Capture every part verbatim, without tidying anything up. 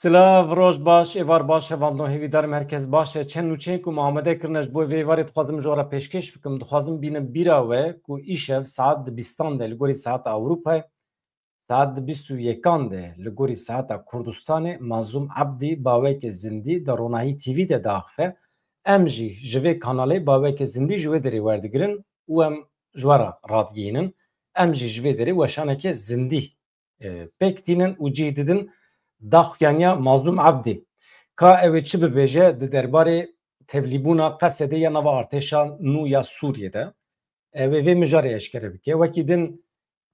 Silav, roj baş, êvar baş, hevalno, hêvîdarim herkes baş e. Çend nûçeyên ku me amade kirine ji bo vê êvarê dixwazim ji we re pêşkêş bikim. Dixwazim bînim bîra we ku îşev saet di bîstan de li gorî saeta Ewropayê, saet di bîst û yekan de li gorî saeta Kurdistanê Mazlûm Ebdî baweke zindî di Ronahî T V de diaxife. Em jî ji vê kanalê baweke zindî ji wê derê werdigirin û em ji we re radigihînin. Em jî ji vê derê weşaneke zindî e, pêk tînin û cih didin daxuyaniya Mazlûm Ebdî. Ka ew ê çi bibêje di derbarê tevlîbûna Qesedê ya nava artêşa nû ya Sûriyê de? Ew ê vê mijarê eşkere bike. Wekî din,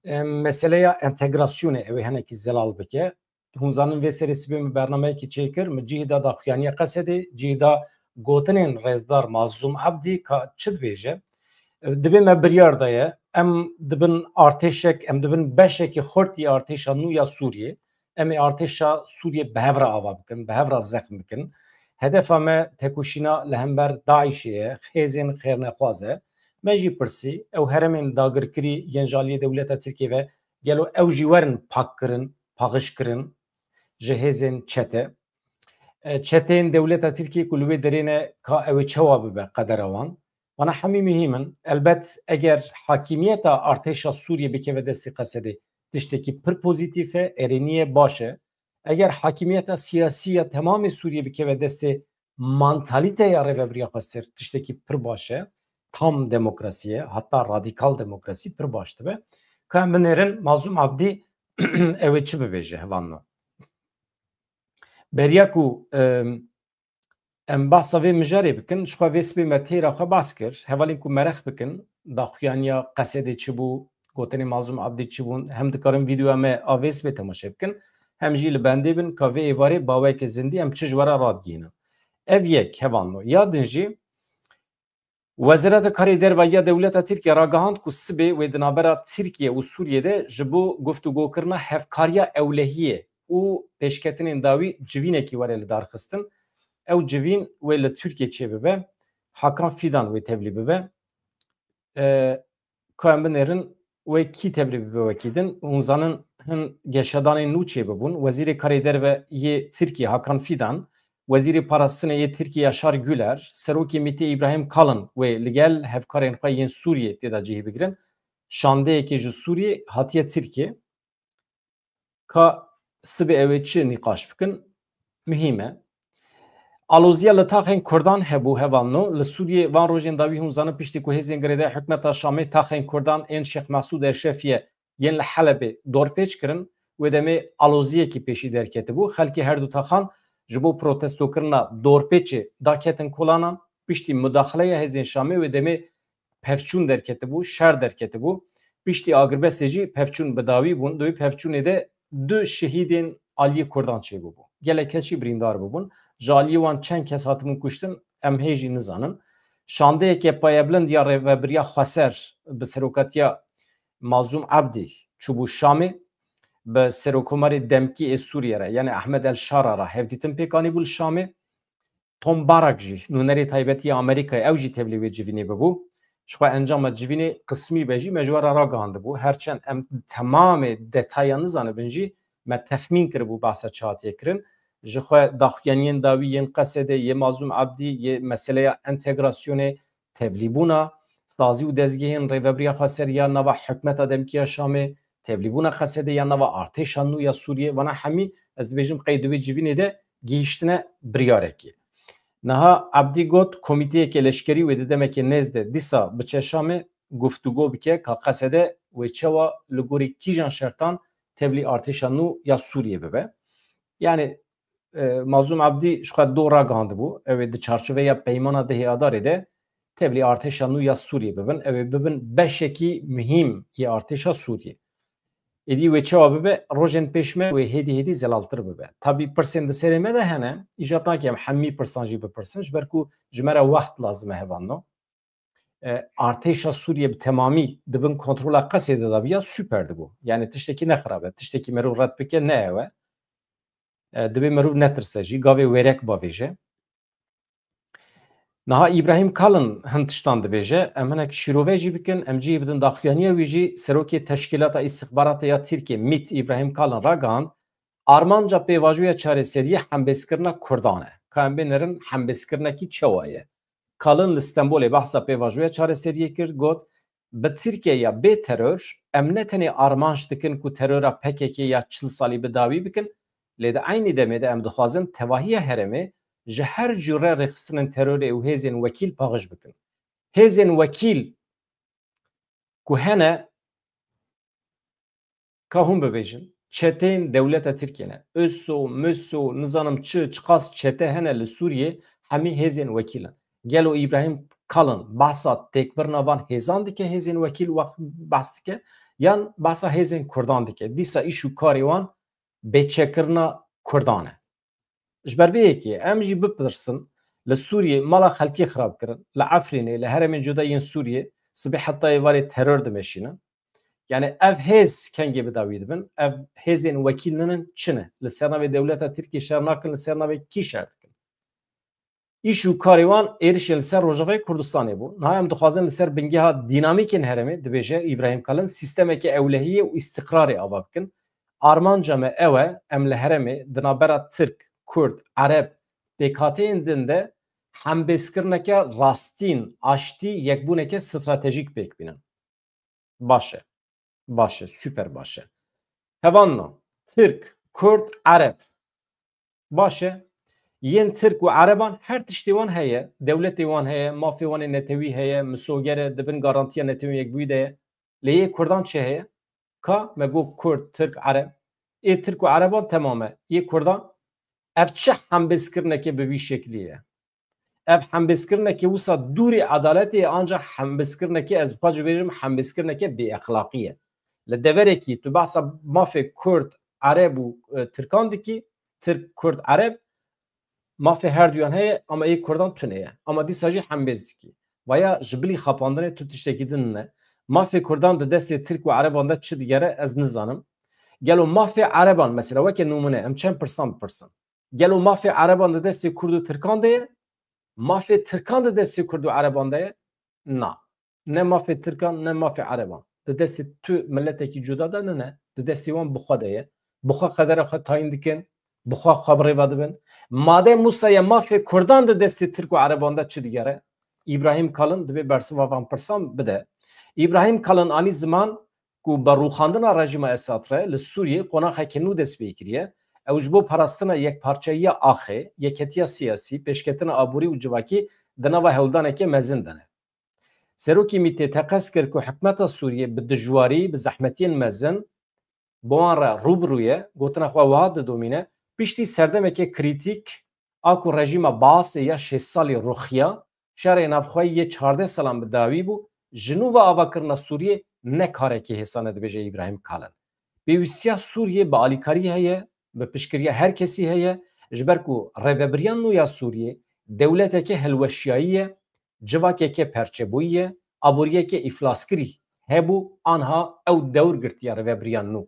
e, meseleya entegrasyonê ew ê hinekî zelal bike. Hûn zanin vê serê sibê min bernameyekî çêkir, min cihê da daxuyaniya Qesedê, cihê da gotinên rêzdar Mazlûm Ebdî ka çi dibêje. Divê me biryar daye, em dibin artêşek, em dibin beşekî xurt yê artêşa nû ya Sûriyê. Em ê artêşa Sûriyê bi hev re ava bikin, bi hev re zexm bikin. Hedefa me tekoşîna li hember DAIŞê ye, hêzên xêrnexwaz e. Me jî pirsî, ew herêmên dagirkirî yên ji aliyê dewleta Tirkiyê ve, gelo ew jî werin pakkirin, paxişkirin ji hêzên çete? E, çeteyên dewleta Tirkiyê ku li wê derê ne, ka ew ê çawa bibe qedera wan? Vana hemî muhîm in. Elbet eger hakimiyeta artêşa Sûriyê bikeve destê Qesedê, tiştekî pir pozîtîf e, erênî ye, baş e. Eger hakimiyeta siyasî ya temamê Sûriyê bikeve destê mantalîteya Rêvebiriya Xweser, tiştekî pir baş e. Tam demokrasî ye, heta radîkal demokrasî pir baş dibe. Ka em binêrin Mazlûm Ebdî ew ê çi bibêje, hevalno? Beriya ku, em, em behsa vê mijarê bikin, ji xwe vê sibê me têra xwe behs kir. Hevalên ku mereq bikin, daxuyaniya Qesedê çi bû, gotinê Mazlûm Ebdî çi bûn, hem dikarin vîdeoya me a vê sibê temaşe bikin, hem jî li bendê bin ka vê êvarê baweke zindî em çi ji we re radigihînin. Ev yek, hevalno. Ya din jî, Wezareta Karê Derve ya dewleta Tirkiye ragihand ku sibê wê di navbera Tirkiye û Sûriyê de ji bo guftûgokirina hevkariya ewlehiyê û pêşketinên dawî civînekî were lidarxistin. Ew civîn wê li Tirkiye çêbibe. Hakan Fidan wê tevlî bibe. E, ka em binêrin, wê kî tevlî bibe wekî din? Hûn zanin hin geşedanên nû çêbibûn. Wezîrê Karê Derve yê Tirkiye Hakan Fidan, Wezîrê Parastinê yê Tirkiye Yaşar Güler, Serokê MÎT'ê Îbrahîm Kalin wê li gel hevkarên xwe yên Sûriyê tê de cihê bigirin. Şandeyekê ji Sûriyê hatiye Tirkiye. Ka sibê ew ê çi nîqaş bikin? Muhîm e. Aloziya li taxên Kurdan hebû, hevalno. Li Sûriyê van rojên dawî hûn zanin piştî ku hêzên girêdayî hikûmeta Şamê taxên Kurdan ên Şêx Mesûd Eşrefiye yên li Helebê dorpêç kirin, wê demê aloziyekî pêşî derketibû. Xelkê her du taxan ji bo protestokirina dorpêçê daketin kolanan. Piştî mudaxileya hêzên Şamê wê demê pevçûn derketibû, şer derketibû. Piştî agirbestê jî pevçûn bi dawî bûn. Di wî pevçûnê de du şehîdên aliyê Kurdan çêbûbû. Gelek kes jî birîndar bûbûn. Ji aliyê wan çend kes hatibûn kuştin, em hê jî nizanin. Şandeyeke payebilind ya Rêvebiriya Xweser bi serokatiya Mazlûm Ebdî çûbû Şamê, bi Serokkomarê demkî ê Sûriyê re, yani Ehmed El Şara re hevdîtin pêk anîbû li Şamê. Tom Barrack jî, nûnerê taybetî ya Amerîkayê, ew jî tevlî wê civînê bibû. Ji xwe encama civînê qismî be jî me ji we re ragihandibû. Her çend em temamê detaya nizanibin jî, me texmîn kiribû behsa çi hatiye kirin. Ji xwe daxuyaniyên dawî yên Qesedê, yê Mazlûm Ebdî, yê meseleya entegrasyonê, tevlîbûna sazî û dezgehên Rêvebiriya Xweser ya nava hikûmeta demkî ya Şamê, tevlîbûna Qesedê ya nava artêşa nû ya Sûriyê, vana hemî ez dibêjim qey di wê civînê de gihîştine biryarekê. Niha Ebdî got, komîteyeke leşkerî wê di demeke nêz de dîsa biçe Şamê, guftûgo bike ka Qesede wê çawa li gorî kîjan şertan tevlî artêşa nû ya Sûriyê bibe. Yani, e, Mazlûm Ebdî ji xwe do ragihandibû, ew ê di çarçoveya peymana dehê Adarê de tevlî artêşa nû ya Sûriyê bibin, ew ê bibin beşekî muhîm yê artêşa Sûriyê. Êdî wê çawa bibe, rojên pêş me wê hêdî hêdî zelaltir bibe. Tabî pirsên di serê me de hene, îjab nake em hemî pirsan jî bipirsin, ji ber ku ji me re wext lazim e, hevalno. E, artêşa Sûriyê bi temamî di bin kontrola Qesedê de biya, super dibû. Yani tiştekî ne xirab e, tiştekî merov red bike ne ew e. E, divê merov netirse jî, gavê wêrek bavêje. Niha Îbrahîm Kalin hin tiştan dibêje, em hinek şîrove jî bikin, em cihê bidin daxuyaniya wî jî. Serokê Teşkîlata Îstixbaratê ya Tirkiye, MIT, Îbrahîm Kalin ragihand, Armanca pêvajoya çareseriyê hembêzkirina Kurdan e. Ka em bênerin hembêzkirinekî çawa ye? Kalin li Stenbolê behsa pêvajoya çareseriyê kir, got, bi Tirkiye ya bê teror, em ne tenê armanc dikin ku terora P K K ya çil salî bi dawî bikin, lê di eynî demê de em dixwazin tevahiya herêmê ji her cure rêxistinên terorê û hêzên wekîl paqij bikin. Hêzên wekîl ku hene, ka hûn bibêjin, çeteyên dewleta Tirkiye ne. ÖSO, MÖSO, nizanim çi, çiqas çete hene li Sûriyê, hemî hêzên wekîl in. Gelo Îbrahîm Kalin behsa têkbirina van hêzan dike, hêzên wekîl wext behs dike, yan behsa hêzên Kurdan dike? Dîsa îş û karê wan bêçekirina Kurdan e. Ji ber vê yekê em jî bipirsin, li Sûriyê mala xelkê xirab kirin, li Efrînê, li herêmên cuda yên Sûriyê sibê heta êvarê teror dimeşînin. Yani ev hêz kengê bi dawî dibin, ev hêzên wekîl ninin çi ne? Li ser navê dewleta Tirkiyê şer nakin, li ser navê kî şer dikin? Îş û karê wan êrişên li ser Rojavayê Kurdistanê bû. Niha em dixwazin li ser bingeha dînamîkên herêmê, dibêje Îbrahîm Kalin, sîstemeke ewlehiyê û îstiqrarê ava bikin. Armanca me ew e, em li herêmê di navbera Tirk, Kurd, Ereb, pêkhateyên din de hembêzkirineke rastîn, aştî, yekbûneke stratejîk pêk bînin. Baş e. Baş e, super baş e. Hevalno, Tirk, Kurd, Ereb. Baş e. Yên Tirk û Ereban her tiştê wan heye. Dewletê wan heye, mafê wan ê netewî heye, misoger e, di bin garantiya Netewên Yekbûyî de ye. Lê yê Kurdan çi heye? Ka me got Kurd, Tirk, Ereb. Ê Tirk û Ereban temam e. Yê Kurdan, ev çi hembêzkirineke bi vî şeklî ye? Ev hembêzkirineke wisa dûrî edaletê ye, ancak hembêzkirineke, ez bi xwe jî bêjim, hembêzkirineke bêexlaqî ye. Li deverekî tu behsa mafê Kurd, Ereb û, e, Tirkan dikî, Tirk, Kurd, Ereb, mafê herduyan heye, ama yê Kurdan tune ye. Ama dîsa jî hembêz dikî. Vaya ji bilî xapandinê tu tiştekî din ne. Mafê Kurdan di destê Tirk û Ereban de çi digere, ez nizanim. Gelo mafê Ereban, mesela weke nimûne, em çend pirsan bipirsin. Gelo mafê Ereban di destê Kurd û Tirkan de ye? Mafê Tirkan di destê Kurd û Ereban de ye? Na. Ne mafê Tirkan, ne mafê Ereban. Di destê tu miletekî cuda de nine. Di destê wan bi xwe de ye. Bi xwe qedera xwe tayîn dikin. Bi xwe xwe bi rêva dibin. Madem wisa ye mafê Kurdan di destê Tirk û Ereban de çi digere? Îbrahîm Kalin divê bersiva van pirsan bide. Îbrahîm Kalin anî ziman ku bi rûxandina rejîma Esad re li Sûriyê qonaxeke nû dest pê kiriye. Ew ji bo parastina yekparçeyiya axê, yeketiya siyasî, pêşketina aborî û civakî di nava hewldaneke mezin de ne. Serokê mîtê teqez kir ku hikûmeta Sûriyê bi dijwarî, bi zehmetiyên mezin bi wan re rû bi rû ye, gotina xwe wiha didomîne, piştî serdemeke krîtîk a ku rejîma Baasê ya şêst salî ruxiya, şerê navxweyî yê çardeh salan bi dawî bû, ji nû ve avakirina Sûriyê ne karekî hêsan e, dibêje Îbrahîm Kalin. Pêwîstiya Sûriyê bi alîkarî heye, bi piştgiriya her kesî heye, ji ber ku rêvebiriya nû ya Sûriyê dewleteke hilweşiyayî ye, civakeke perçebûyî ye, aboriyeke îflaskirî hebû, anha ew dewr girtiye rêvebiriya nû.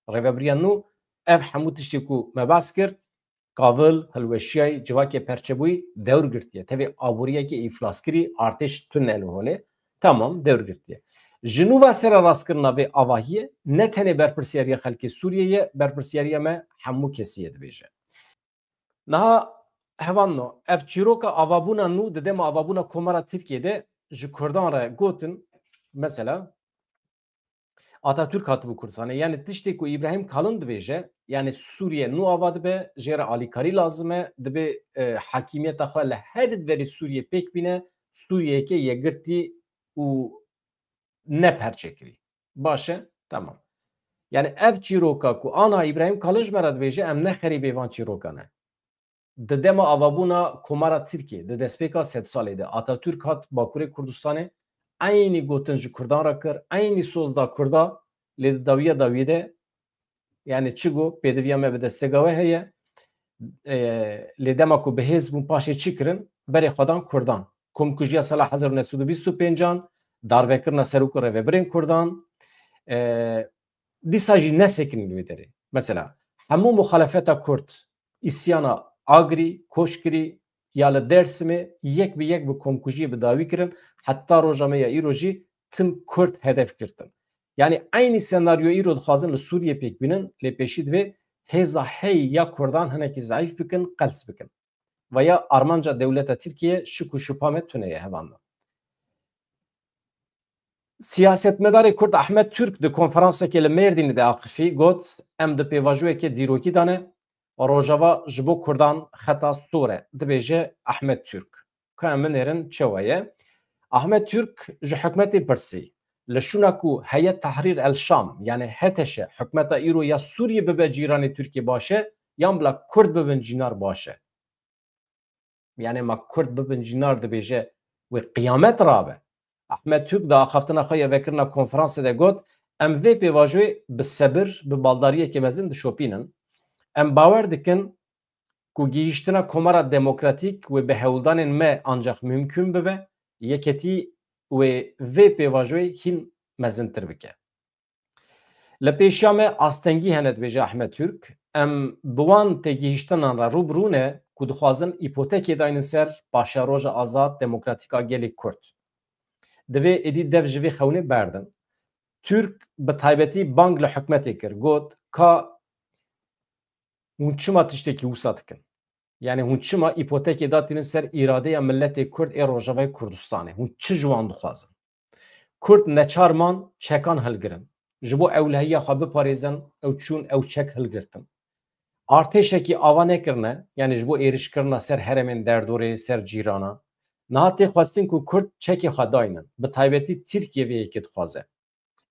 Rêvebiriya nû ev hemû tiştê ku me behs kir, kavil, hilweşiyayî, civakê perçebûyî dewr girtiye. Tevê aboriyeke îflaskirî, artêş tune li holê, temam dewr girtiye. Ji nû ve sererastkirina vê avahiyê ne tenê berpirsiyariya xelkê Sûriyê ye, berpirsiyariya me hemû kesî ye, dibêje. Niha hevalno, ev çîroka avabûna nû di dema avabûna Komara Tirkiyê de ji Kurdan re gotin, mesela, Atatürk hatibû Kurdistanê. Yani tiştê ku Îbrahîm Kalin dibêje, yani Sûriye nû ava dibe, jê re alîkarî lazim e, dibê, e, hakîmiyeta xwe li her verê Sûriyê pêk bîne, Sûriyeyeke yekgirtî û ne perçekirî. Baş e, tamam. Yani ev çîroka ku ana Îbrahîm Kalin ji me re dibêje, em ne xerîbê van çîrokan e. Di dema avabûna Komara Tirkiyê, di destpêka sedsalê de Atatürk hat Bakurê Kurdistanê, eynî gotin ji Kurdan re kir, eynî soz da Kurda, lê di dawiya dawiyê de, yani çi got, pêdiviya me bi destega we heye, e, lê dema ku bi hêz bûn paşê çi kirin, berê xwe dan Kurdan. Komkujiya sala hezar û neh sed û bîst û pêncan, darvekirina serok û rêvebirên Kurdan, e, dîsa jî nesekinîn wê derê. Mesela, hemû muxalefeta Kurd, îsyana Agirî, Koşgirî ya li Dêrsimê yek bi yek bi komkujiyê bi dawî kirin, heta roja me ya îro jî tim Kurd hedef girtin. Yani eynî senaryo îro dixwazin li Sûriyê pêk bînin, lê pêşî divê hêza hey ya Kurdan hinekî zeîf bikin, qels bikin. Ve ya armanca dewleta Tirkiye şik û şupa me tune ye hevandan. Siyasetmedarê Kurd Ahmet Türk di konferansekê li Mêrdînê de axifî got, em di pêvajoyeke dîrokî de ne, Rojava ji bo Kurdan xeta sor e, dibêje Ahmet Türk. Ka em binêrin çawa ye? Ahmet Türk ji hikûmetê pirsî, li şûna ku Heyet Tahrir el Şam, yani H T Ş, hikûmeta îro ya Sûriyê bibe cîranê Tirkiyê baş e, yan bila Kurd bibin cînar baş e? Yani ma Kurd bibin cînar dibêje wê qiyamet rabe. Ahmet Türk di axaftina xwe ya vekirina konferansê de got, em vê pêvajoyê bi sebir, bi baldariyeke mezin dişopînin. Em bawer dikin ku gihîştina Komara Demokratîk wê bi hewldanên me ancax mumkun bibe, yeketî wê vê pêvajoyê hîn mezintir bike. Li pêşiya me astengî hene, dibêje Ahmet Türk. Em bi wan têgihiştinan re rû bi rû ne ku dixwazin îpotekê daynin ser paşeroja azad demokratîk a gelê Kurd. Divê êdî dev ji vê xewnê berdin. Türk bi taybetî bang li hikûmetê kir, got, ka hûn çima tiştekî wisa dikin? Yani hûn çima îpotekê datînin ser îradeya miletê Kurd ê Rojavayê Kurdistanê? Hûn çi ji wan dixwazin? Kurd neçar man çekan hilgirin. Ji bo ewlehiya xwe biparêzin, ew çûn ew çek hilgirtin. Artêşekî ava nekirine, yani ji bo êrişkirina ser herêmên derdorê, ser cîrana. Niha tê xwestin ku Kurd çekê xwe daynin. Bi taybetî Tirkiye vê yekê dixwaze.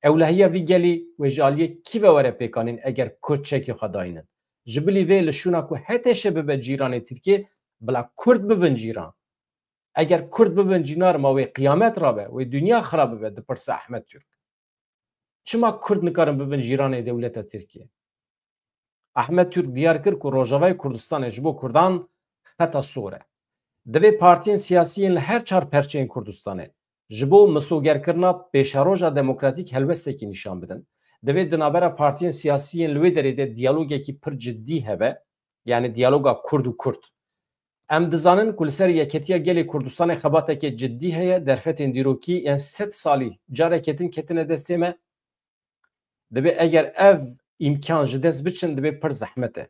Ewlehiya vî gelî wê ji aliyê kî ve were pêkanîn eger Kurd çekê xwe daynin? Ji bilî vê li şûna ku H T Ş bibe cîranê Tirkiye, bila Kurd bibin cîran. Eger Kurd bibin cînar ma wê qiyamet rabe, wê dinya xirab bibe, dipirse Ahmet Türk. Çima Kurd nikarin bibin cîranê dewleta Tirkiye? Ahmet Türk diyar kir ku Rojavayê Kurdistanê ji bo Kurdan xeta sor e. Divê partiyên siyasî yên li her çar perçeyên Kurdistanê ji bo misogerkirina pêşeroja demokratîk helwestekî nîşan bidin. Divê di navbera partiyên siyasî yên li wê derê de diyalogekî pir cidî hebe, yani diyaloga Kurd û Kurd. Em dizanin ku li ser yeketiya gelê Kurdistanê xebateke cidî heye, derfetên dîrokî yên sed salî careke din ketine destê me. Divê eger ev îmkan ji dest biçin, divê pir zehmet e.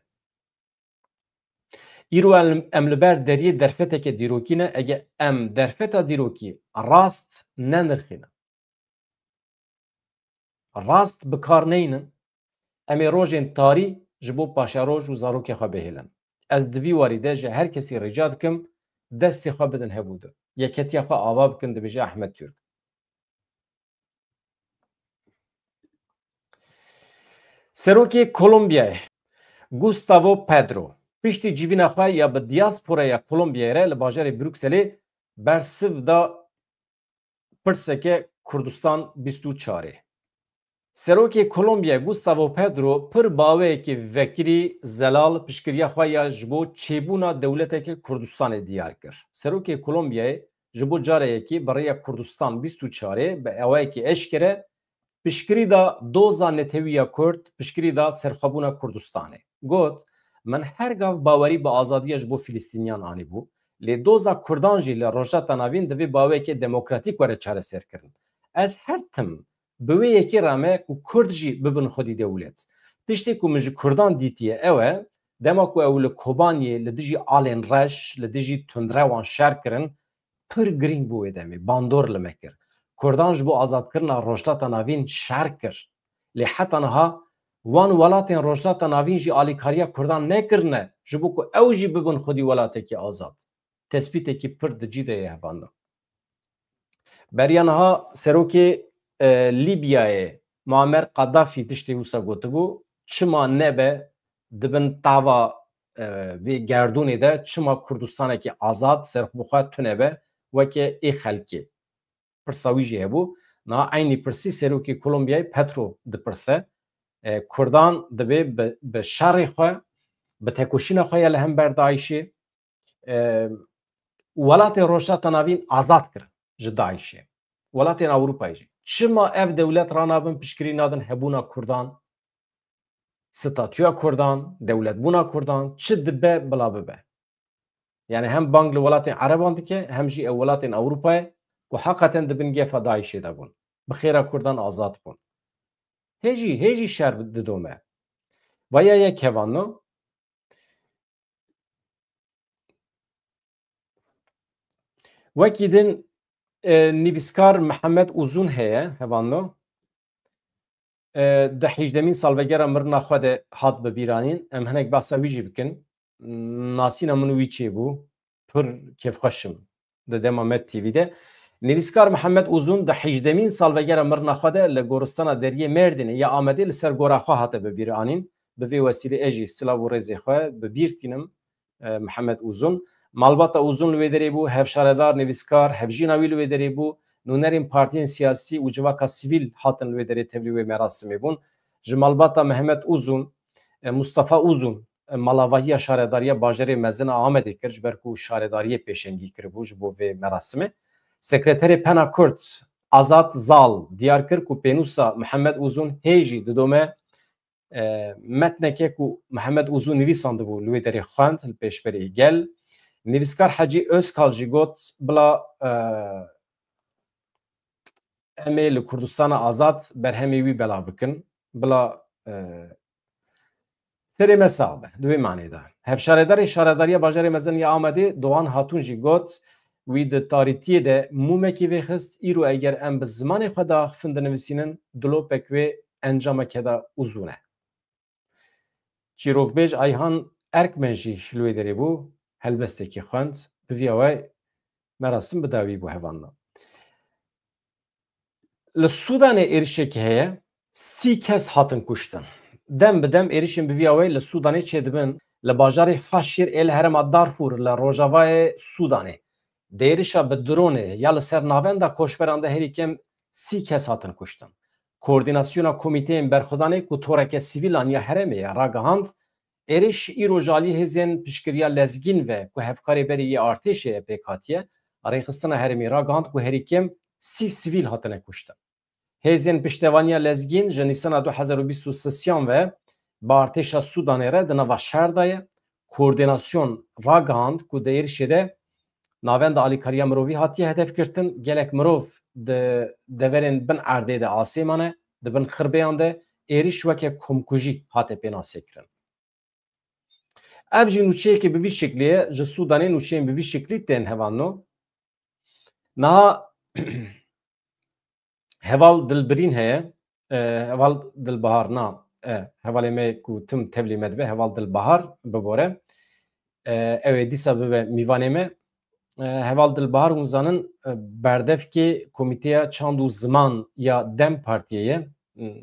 Îro em, em li ber deriyê derfeteke dîrokî ne, eger em derfeta dîrokî rast nenirxînin, rast bi kar neynin, em ê rojên tarî ji bo paşeroj û zarokê xwe bihêlin. Ez di vî warî de ji her kesî rica dikim, destê xwe bidin hev û du. Yeketiya xwe ava bikin, dibêje Ahmet Türk. Serokê Kolombiyayê Gustavo Petro piştî civîna xwe ya bi diasporaya Kolombiyayê re li bajarê Brukselê bersiv da pirseke Kurdistan bîst û çarê. Serokê Kolombiyayê Gustavo Petro pir bi awayekî vekirî zelal piştgiriya xwe ya ji bo çêbûna dewleteke Kurdistanê diyar kir. Serokê Kolombiyayê ji bo careyekî bi rêya Kurdistan bîst û çarê bi awayekî eşkere piştgirî da doza netewî ya Kurd, piştgirî da serxwebûna Kurdistanê. Got, min her gav bawerî bi azadiya ji bo Filistîniyan anîbû, lê doza Kurdan jî li Rojhilata Navîn divê bi awayekê demokratîk were çareserkirin. Ez her tim bi wê yekê re me ku Kurd jî bibin xwedî dewlet. Tiştê ku min ji Kurdan dîtiye ew e, dema ku ew li Kobaniyê li dijî alên reş, li dijî tundrewan şer kirin, pir girîng bû wê demê, bandor li me kir. Kurdan ji bo azadkirina Rojhilata Navîn şer kir. Lê heta niha wan welatên Rojhilata Navîn jî alîkariya Kurdan nekirine, ji bo ku ew jî bibin xwedî welatekî azad. Tespîtekî pir di cî de ye hevandan. Beriya niha serokê, e, Lîbyayê Muammer Qadafî tiştê wisa gotibû, çima nebe di bin tava, e, vê gerdûnê de, çima Kurdistanekî azad, serxwebûxwe tune be weke ê xelkê? Pirsa wî jî hebû. Niha eynî pirsî serokê Kolombiyayê Petro dipirse, e, Kurdan divê bi, bi şerê xwe, bi tekoşîna xwe ya li hember DAIŞê, e, welatên Rojhilata Navîn azad kirin ji DAIŞê. Welatên Ewropayê jî. Çima ev dewlet ranabin piştgirî nadin hebûna Kurdan, statûya Kurdan, dewletbûna Kurdan, çi dibe bila bibe? Yani hem bang li welatên Ereban dike, hem jî ew welatên Ewropayê ku heqeten di bin gefa DAIŞê de bûn. Bi xêra Kurdan azad bûn. Hê jî, hê jî şer didome. Vaya yek hevalno. Wekî din, e, nivîskar Mihemed Uzun heye, hevalno. E, di hejdemîn salvegera mirina xwe de hat bibîranîn. Em hinek behsa wî jî bikin. Nasîna min û wî çêbû. Pir kêfxweş im di dema Med T V de. Nivîskar Mihemed Uzun di hejdemîn salvegera mirina xwe de li goristana deriyê Mêrdînê ya Amedê li ser gora xwe hate bibîranîn. Bi vê wesîlê ez jî silav û rêzê xwe bi bîr tînim, e, Mihemed Uzun. Malbata Uzun li wê derê bû, hevşaredar, nivîskar, hevjîna wî li wê derê bû, nûnerên partiyên siyasî û civaka sivîl hatin li wê derê tevlî wê merasimê bûn. Ji malbata Mehmet Uzun, e, Mustafa Uzun, e, malavahiya şaredariya bajarê mezin a Amedê kir, ji ber ku şaredariyê pêşengî kiribû ji bo vê merasimê. Sekreterê Pena Kurd Azad Zal diyar kir ku pênûsa Mihemed Uzun hê jî didome, e, metneke ku Mihemed Uzun nivîsandibû li wê derê xwend li pêşberî gel. Nivîskar Hecî Özkal jî got, bila, e, em ê li Kurdistana Azad berhemê wî belav bikin. Bila, e, serê me sax be, di wê manê de. Hevşaredarê Şaredariya Bajarê Mezin ya Amedê Doğan Hatun jî got, wî di tarîtiyê de mûmekî vêxist, îro eger em bi zimanê xwe diaxifin dinivîsînin, dilopek wê encameke de Uzun e. Çîrokbêj Ayhan Erkmen jî li wê derê bû, helbestekî xwend. Bi vîya we merasim bi dawî bû hevalno. Li Sûdanê êrişekî heye, sî kes hatin kuştin. Dem bi dem êrişên bi vîya we li Sûdanê çêdibin. Li bajarê Faşîr ê li herêma Darfûr li rojavayê Sûdanê di êrişa bi dronê ya li ser navenda koçberan de herî kêm sî kes hatin kuştin. Koordînasyona Komîteyên Berxwedanê ku toreke sivîlan ya herêmê ye ragihand, êriş îro ji alî hêzên piştgiriya lezgîn ve ku hevkarê berê yê artêşê ye pêk hatiye, rêxistina herêmî ragihand ku herî kêm sî sivîl hatine kuştin. Hêzên piştevaniya lezgîn ji Nîsana du hezar û bîst û sisiyan ve bi artêşa Sûdanê re di nava şer de ye. Koordînasyon ragihand ku di êrişê de navenda alîkariya mirovî hatiye hedefgirtin. Gelek mirov di deverên bin erdê de asê mane, di bin xirbeyan de êriş weke komkujî hate pênasekirin. Ev jî nûçeyekê bi vî şeklî ye, ji Sûdanê nûçeyên bi vî şeklî tên hevalno. Niha heval Dilbirîn heye, e, heval Dilbahar na, e, hevalê me ku tim tevlî me dibe, heval Dilbahar bibore. E, ew ê dîsa bibe mîvanê me. E, heval Dilbahar hûn zanin, e, berdevkê Komîteya Çand û Ziman ya DEM Partiyê ye. Hmm.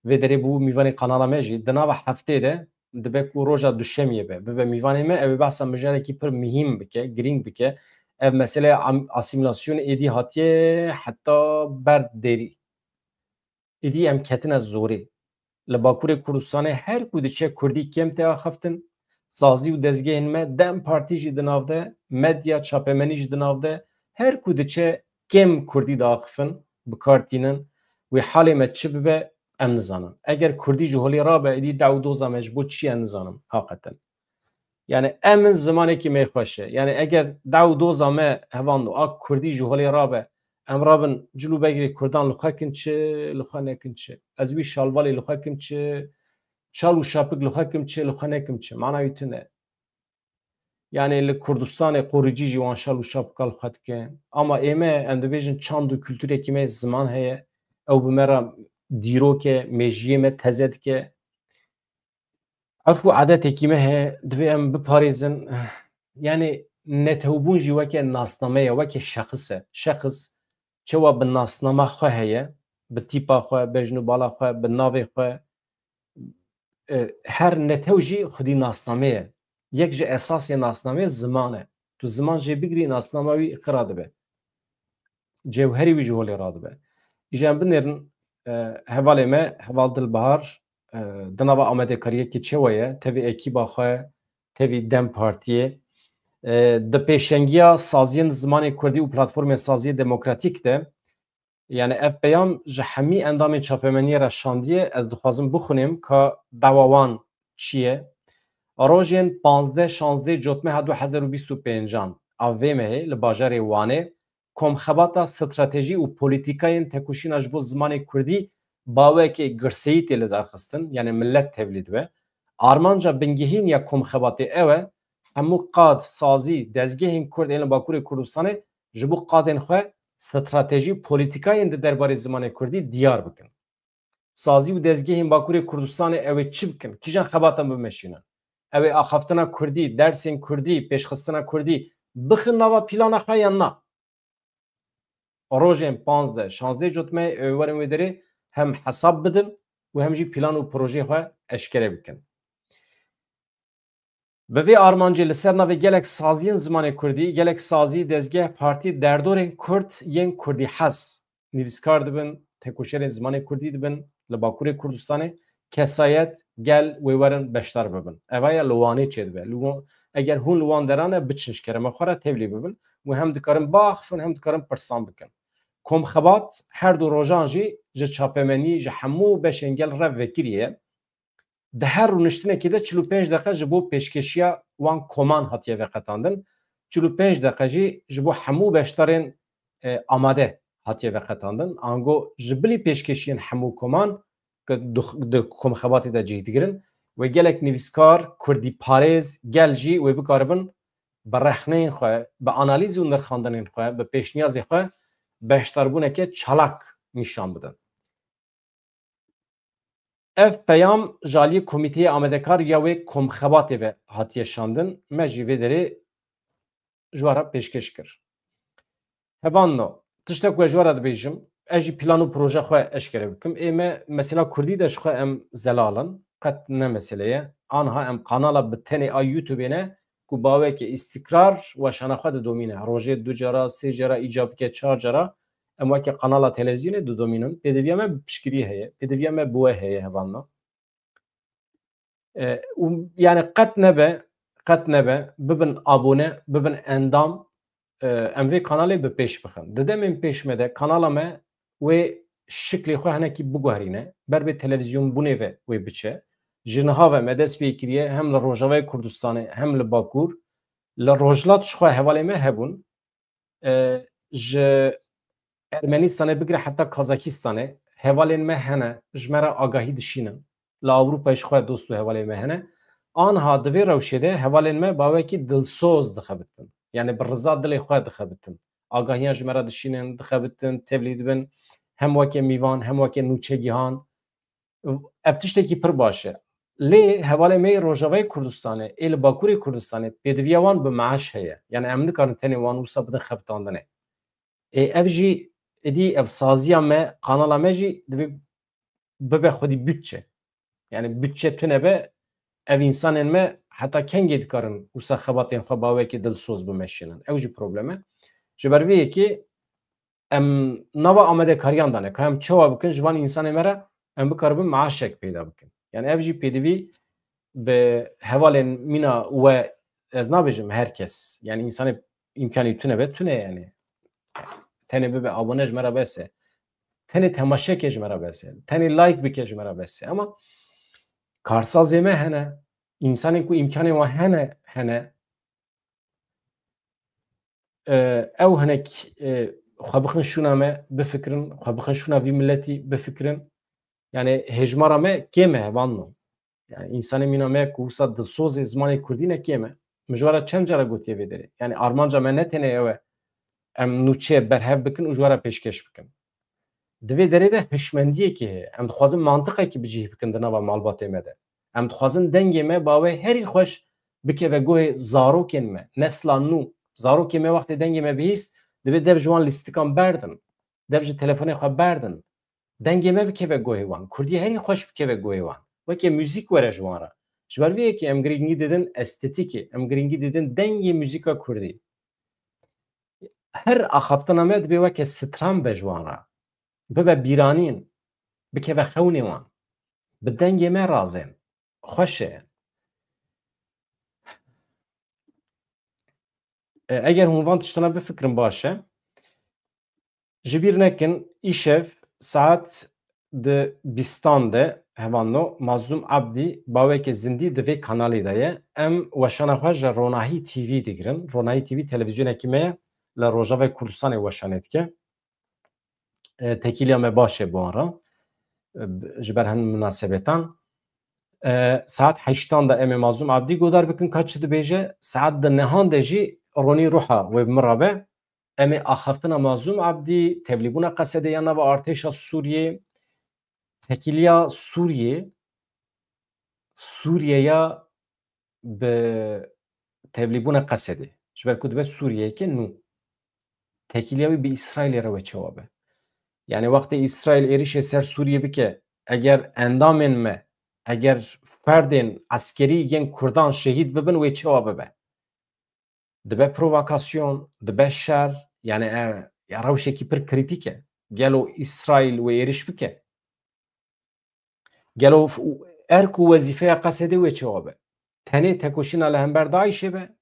Vê derê bû mîvanê kanala me jî. Di nava heftê de dibe ku roja duşemiyê be, bibe mîvanê me, ew ê behsa mijarekî pir mihîm bike, girîng bike. Ev meseleya am-, asîmîlasyonê êdî hatiye heta ber derî. Êdî em ketine zorê. Li Bakurê Kurdistanê her ku diçe kurdî kêm tê axiftin. Sazî û dezgehên me, DEM Partî jî di nav de, medya, çapemenî jî di nav de. Her ku diçe kêm kurdî diaxifin, bi kar tînin. Wê halê me çi bibe, em nizanin. Eger kurdî ji holê rabe, êdî dew û doza me ji bo çi ye nizanim, haqeten. Yani, em in zimanekî me xweş e. Yani, eger dew û doza me hevalno a kurdî ji holê rabe, em rabin cil û begrê kurdan li xwe kin çi, li xwe nekin çi. Ez wî şalvalê li xwe kim çi, şal û şapik li xwe kim çi, li xwe nekim çi. Mana wî tune. Yani, li Kurdistanê qoricî jî wan şal û şapika li xwe dikin. Ama ê me, em dibêjin çand û kulturekî me ziman heye. Ew bi me re dîrok e, mêjiyê me teze dike. Erf û adetekî me heye, divê em biparêzin. Yani, netewbûn jî weke nasname ye, weke şexis e. Şexis çewa bi nasnama xwe heye, bi tîpa xwe, bejn û bala xwe, bi navê xwe, e, her netew jî xwedî nasname ye. Yek ji esasê nasnameyê ziman e. Tu ziman jê bigirî, nasnama wî xira dibe. Cewherî wî ji holê radibe. Îja em binêrin, e, hevalê me, heval Dilbahar, e, di nava amadekariyekî çewa ye, tevî ekîba xwe, tevî DEM Partiyê, e, di pêşengiya saziyên zimanê kurdî û platformên saziyê demokratîk de, yani ev peyam ji hemî endamên çapemeniyê re şandiye, ez dixwazim bixwînim ka dawa wan çi ye. Rojên panzdeh şanzdeh Cotmeha du hezar û bîst û pêncan a vê mehê li bajarê Wanê Komxebata Stratejî û Polîtîkayên Tekoşîna ji bo Zimanê Kurdî bawekê girseyî tê lidarxistin, yani millet tevlî dibe. Armanca bingehîn ya komxebatê ew e, hemû qad, sazî, dezgehên Kurd ên li Bakurê Kurdistanê ji bo qadên xwe stratejî û polîtîkayên di derbarê zimanê Kurdî diyar bikin. Sazî û dezgehên Bakurê Kurdistanê ew ê çi bikin? Kîjan xebatan bimeşînin? Ew ê axaftina Kurdî, dersên Kurdî, pêşxistina Kurdî bixin nava plana xwe yan na? Rojên panzdeh, şazdeh cotmeyê ew ê werin wê derê hem hesab bidin û hem jî plan û projeyê xwe eşkere bikin. Bi vê armancê li ser navê gelek saziyên zimanê Kurdî, gelek sazî, dezgeh, partî, derdorên Kurd yên Kurdî hez nivîskar dibin, tekoşerên zimanê Kurdî dibin li Bakurê Kurdistanê, kesayet, gel wê werin beşdar bibin. Eva ya li Wanê çêdibe. Li wan, eger hûn li wan deran e, biçin ji kerema xwe re tevlî bibin û hem dikarin biaxifin, hem dikarin pirsan bikin. Komxebat her du rojan jî ji çapemenî, ji hemû beşên gel re vekirî ye. Di her rûniştinekê de çil û pênc deqe ji bo pêşkêşiya wan koman hatiye veqetandin. Çil û pênc deqe jî ji bo hemû beşdarên, e, amade hatiye veqetandin. Ango ji bilî pêşkêşiyên hemû koman ku di, di komxebatê de cih digirin, wê gelek nivîskar, kurdîparêz, gel jî wê bikaribin bi rexneyên xwe, bi analîz û nirxandinên xwe, bi pêşniyazê xwe beşdarbûneke çalak nîşan bidin. Ev peyam ji aliyê Komîteyê Amadekar ya wê komxebatê ve hatiye şandin. Me jî vê derê ji we re pêşkêş kir. Hevalno, tiştek ku ez ji we re dibêjim, ez jî plan û proje xwe eşkere bikim. Ê me mesela Kurdî de ji xwe em zelal in. Qet ne mesele ye. Anha em kanala bi tenê a YouTubeê ne ku baweke îstikrar weşana xwe didomîne. Rojê du cara, sê cara, îca bike çar cara. Em weke kanala televîzyonê didomînin. Pêdiviya me bi piştgirî heye. Pêdiviya me bi we heye hevalno. E, û yani qet nebe, qet nebe, bibin abone, bibin endam, e, em vê kanalê bi pêş bixin. Di demên pêş me de kanala me wê şiklê xwe hinekî biguherîne, ber vê televîzyonbûnê ve wê biçe. Ji niha ve me dest pê kiriye, hem li Rojavayê Kurdistanê, hem li Bakur, li Rojhilat ji xwe hevalê me hebûn. E, ji Ermenistanê bigire heta Kazakistanê hevalên me hene, ji me re agahî dişînin. Li Ewropayê ji xwe dost û hevalên me hene. Anha di vê rewşê de hevalên me bawekî dilsoz dixebitin. Yani bi riza dilê xwe dixebitin. Agahiyan ji me re dişînin, dixebitin, tevlî dibin. Hem weke mîvan, hem weke nûçegihan. Ev tiştekî pir baş e. Lê hevalê me yê Rojavayê Kurdistanê, ê li Bakurê Kurdistanê pêdiviya wan bi meaş heye. Yani em nikarin tenê wan wisa bidin xebitandinê. Ê ev jî êdî ev saziya me, kanala me jî divê bibe xwedî bütçe. Yani bütçe tune be, ev însanên me heta kengê dikarin wisa xebatên xwe bawekî dilsoz bimeşînin. Ew jî problem e. Ji ber vê yekê em nava amadekariyan dane, ka em çawa bikin ji van însanê me re em bikaribin meaşek peyda bikin. Yani ev jî pêdivî bi hevalên mîna we, ez nabêjim her kes. Yani însanê îmkanî tune be, tune yani. Tenê bibe abone ji me re bes e. Tenê temaşeke ji me re bes e. Tenê like bike ji me re bes e. Ama karsazê me hene, însanên ku îmkanê wan hene, hene, e, ew hinek, e, xwe bixin şûna me, bifikirin, xwe bixin şûna vî miletî, bifikirin. Yani hêjmara me kêm e, hevalno. Yani însanê mîna me ku wisa dilsozê zimanê kurdî ne kêm e. Min ji we re çend cara gotiye vê derê. Yani armanca me ne tenê ew e, em nûçe berhev bikin û ji we re pêşkêş bikin. Di vê derê de hişmendiyekê heye. Em dixwazin mantiqekî bi cih bikin di nava malbatê me de. Em dixwazin dengê me bawê herî xweş bikeve guhê zarokên me, nesla nû. Zarokê me wextê dengê me bihîst, divê dev ji wan lîstikan berdin. Dev ji telefonê xwe berdin. Dengê me bikeve guhê wan. Kurdî herî xweş bikeve guhê wan. Weke muzîk were ji wan re. Ji ber vê yekê em girîngî didin estetîkê. Em girîngî didin dengê muzîka kurdî. Her axaftina me dibê weke stran be ji wan re. Bibe bîranîn. Bikeve xewnê wan. Bi dengê me razên. Xweş e. E, eger hûn van tiştana bifikirin baş e. Ji bîr nekin, îşev saet di bîstan de hevalno Mazlûm Abdî baweke zindî di vê kanalê de ye. Em weşana xwe ji Ronahî T V digirin. Ronahî T V televîzyonekî me ye. Li Rojavayê Kurdistanê weşanê dike. E, tekîliya me baş e bi wan re. E, ji ber hin minasebetan. E, saet heştan de em ê Mazlûm Abdî godar bikin ka çi dibêje, saet di nehan de jî Ronî Ruha wê bi min re be. Em ê axaftina Mazlûm Abdî, tevlîbûna Qesedê ya nava artêşa Sûriyê, tekîliya Sûriyê, Sûriyeya bi tevlîbûna Qesedê. Ji ber ku dibe Sûriyeyeke nû. Tekîliya wî bi Îsraîlê re wê çawa be? Yani wextê Îsraîl êrişê ser Sûriyê bike, eger endamên me, eger ferdên eskerî yên Kurdan şehîd bibin, wê çawa bibe? Dibe provokasyon, dibe şer, yani, e, ya rewşekî pir krîtîk e. Gelo Îsraîl wê êriş bike? Gelo f-, erk û wezîfeya Qesedê wê çawa be? Tenê tekoşîna li hember DAIŞê be?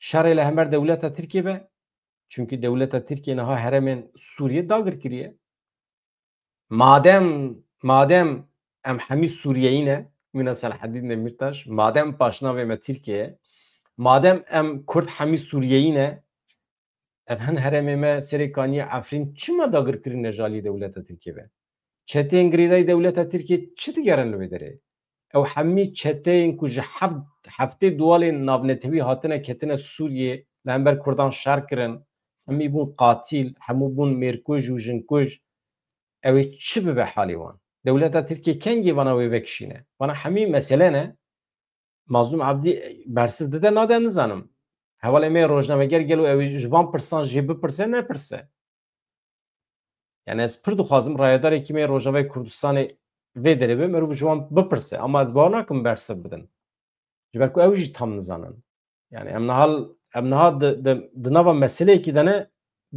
Şerê li hember dewleta Tirkiyê be? Çunkî dewleta Tirkiyê niha herêmên Sûriyê dagir kiriye. Madem, madem em hemî Sûriyeyî ne, mîna Selahaddîn Demîrtaş, madem paşnavê me Tirkiye ye, madem em Kurd hemî Sûriyeyî ne, ev hin herêmê me Serê Kaniyê, Efrîn çima dagirkirine ji alî dewleta Tirkiyê be? Çeteyên girêdayî dewleta Tirkiyê çi digerin li wê derê? Ew hemî çeteyên ku ji heft, heftê dualên navnetewî hatine ketine Sûriyê, li hember Kurdan şer kirin, hemî bûn qatîl, hemû bûn mêrkuj û jinkuj. Ew ê çi bibe halê wan? Dewleta Tirkiyê kengê vana wê vekişîne? Vana hemî mesele ne. Mazlûm Abdî bersiv dide nade, nizanim. Hevalê me rojnameger gelo ew ê ji van pirsan jê bipirse, nepirse? Yani ez pir dixwazim rayedarekî me Rojavayê Kurdistanê vê derê be, merov ji wan bipirse. Ama ez bawer nakim bersiv bidin. Ji ber ku ew jî tam nizanin. Yani em niha, em niha di, di, di nava meseleyekî de ne,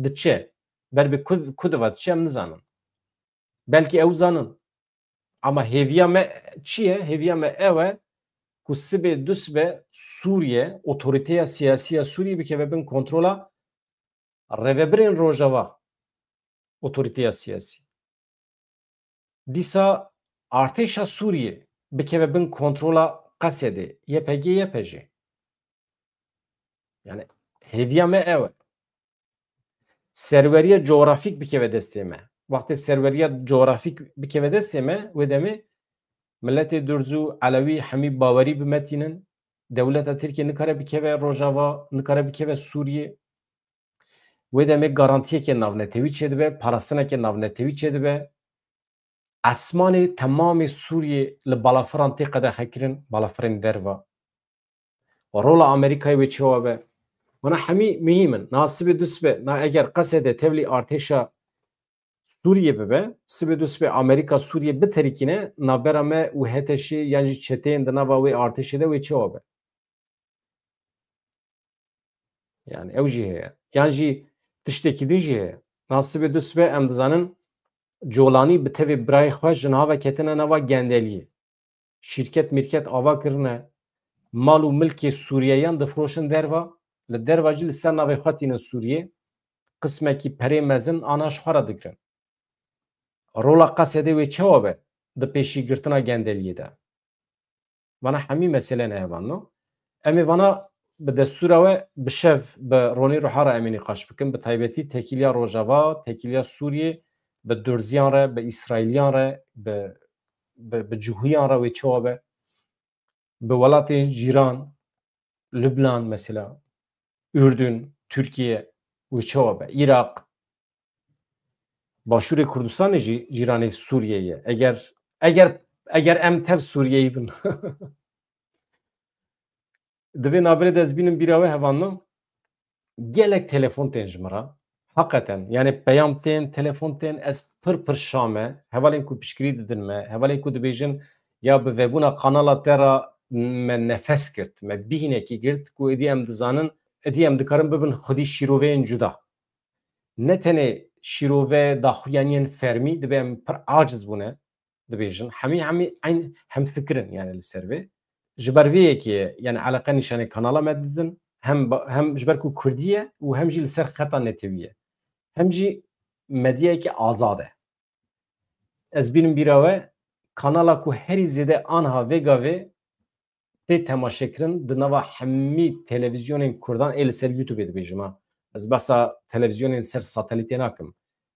diçe. Ber bi ku, ku diva diçe em nizanin. Belkî ew zanin. Ama hêviya me çi ye? Hêviya me ew e ku sibê du sibe Sûriye, otorîteya siyasî ya Sûriyê bikeve bin kontrola rêvebirên Rojava, otorîteya siyasî. Dîsa artêşa Sûriyê bikeve bin kontrola Qesedê, Y P G, Y P J. Yani hêviya me ew e. Serweriya coğrafîk bikeve destê me. Wextê serweriya coğrafîk bikeve destê me, wê demê miletê Durz û Elewî hemî bawerî bi me tînin. Dewleta Tirkiyê nikare bikeve Rojava, nikare bikeve Sûriyê. Wê demê garantiyeke navnetewî çêdibe, parastineke navnetewî çêdibe. Esmanê temamê Sûriyê li balafiran tê qedexekirin, balafirên derva. Rola Amerîkayê wê çawa be? Wana hemî muhîm in. Niha sibê du sibe, na eger Qesedê tevlî artêşa Sûriyê bibe, sibê du sibe Amerîka Sûriyê biterikîne, navbera me û H T Şê yan jî çeteyên di nava wê artêşê de wê çawa be? Yani ew jî heye. Yan jî tiştekî din jî heye. Niha sibê du sibe em dizanin Colanî bi tevê birayê xwe ji niha ve ketine nava gendeliyê. Şîrket mîrket ava kirine, mal û milkê Sûriyeyan difiroşin derva, li derva jî li ser navê xwe tînin Sûriyê, qismekî perê mezin ana ji xwe re digirin. Rola Qesedê wê çawa be di pêşîgirtina gendeliyê de? Vana hemî mesele ne hevan no. Em ê vana bi destûra we bi şev bi Ronî Ruha re em ê nîqaş bikin. Bi taybetî tekîliya Rojava, tekîliya Sûriyê, bi Durziyan re, bi Îsraîliyan re, bi, bi, bi Cihûyan re wê çawa be? Bi welatên cîran, Lubnan mesela, Urdun, Tirkiye wê çawa be? Îraq, Başûrê Kurdistanê jî cîranê Sûriyê ye. Eger, eger, eger em tev Sûriyeyî bin. Di vê navberê de ez bînim bîra we hevanno. Gelek telefon tên ji min re. Heqeten, yani peyam tên, telefon tên, ez pir pir şa me. Hevalên ku piştgirî didin me, hevalên ku dibêjin, ya bi vebûna kanala te re me nefes girt, me bîhnekî girt, ku êdî em dizanin, êdî em dikarin bibin xwedî şîroveyên cuda. Ne tenê şîrove daxuyaniyên fermî, dibe em pir aciz bûne, dibêjin. Hemî, hemî eyn hemfikir in, yani li ser vê. Ji ber vê yekê ye, yani eleqe nîşanê kanala me didin, hem ba-, hem ji ber ku kurdî ye û hem jî li ser xeta netewî ye. Hem jî medyayeke azad e. Ez bînim bîra we, kanala ku herî zêde anha vê gavê tê temaşekirin di nava hemî televîzyonên kurdan ê li ser YouTubeê dibêjim ha. Ez behsa televîzyonên li ser satelîtê nakim.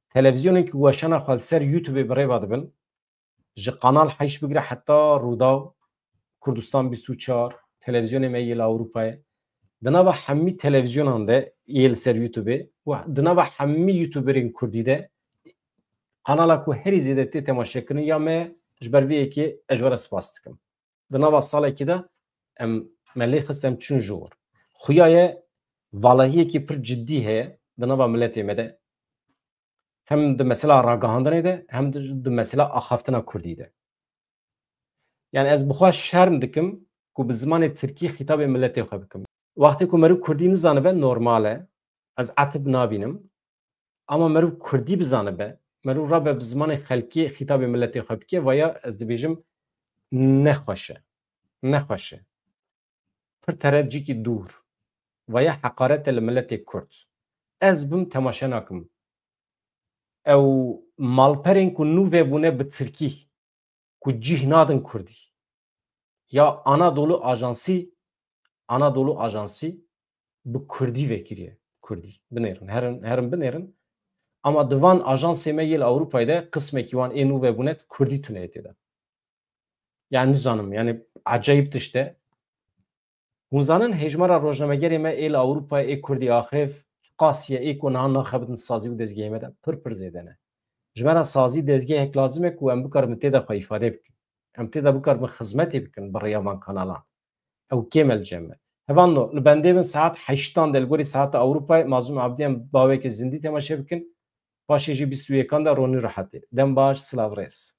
Televîzyonên ku weşana xwe li ser YouTubeê bi rê ve dibin, Ji Kanal heşt bigire heta Rûdaw, Kurdistan bîst û çar, televîzyonê me yê li Ewropayê. Di nava hemî televîzyonan de yê li ser YouTubeê û di nava hemî YouTuberên Kurdî de kanala ku herî zêde tê temaşekirin ya me, ji ber vê yekê ez ji we re spas dikim. Di nava salekê de em me lê xist em çûn ji wir. Xuya ye valahiyekî pir cidî heye di nava miletê me de. Hem di mesela ragihandinê de hem di, di mesela axaftina Kurdî de. Yani ez bi xwe şerm dikim ku bi zimanê Tirkî xîtabê miletê xwe bikim. Wextê ku meriv Kurdî nizanibe normal e. Ez etib nabînim. Ama meriv Kurdî bizanibe, meriv rabe bi zimanê xelkê xîtabê miletê xwe bike, vaya ez dibêjim nexweş e. Nexweş e. Pir terecikî dûr. Vaya heqaret e li miletê Kurd. Ez bim temaşe nakim. Ew malperên ku nû vebûne bi Tirkî, ku cih nadin Kurdî. Ya Anadolu Ajansî, Anadolu Ajansî bi Kurdî vekiriye. Kurdî. Binêrin. Herin, herin binêrin. Ama di van ajansê me yê li Ewropayê de qismekî wan ê nû vebûne Kurdî tune ye tê de. Yani nizanim, yani ecayip tişt e. Hûn zanin hejmara rojnamegerê me ê li Ewropayê ê Kurdî axêf, qasiye ê ku niha naxebitin sazî û dezgehê me de pir pir zêde ne. Ji me re sazî dezgehek lazim e ku em bikarin tê de xwe îfade bikin. Em tê de bikarin xizmetê bikin bi rêya van kanalan. Ew kêm e li cem me. Hevalno, li bendê bin saet heştan de li gorî saeta Ewropayê Mazlûm Abdî em baweke zindî temaşe bikin. Paşê jî bîst û yekan de ronî rehetê. Dem baş, silav rêz.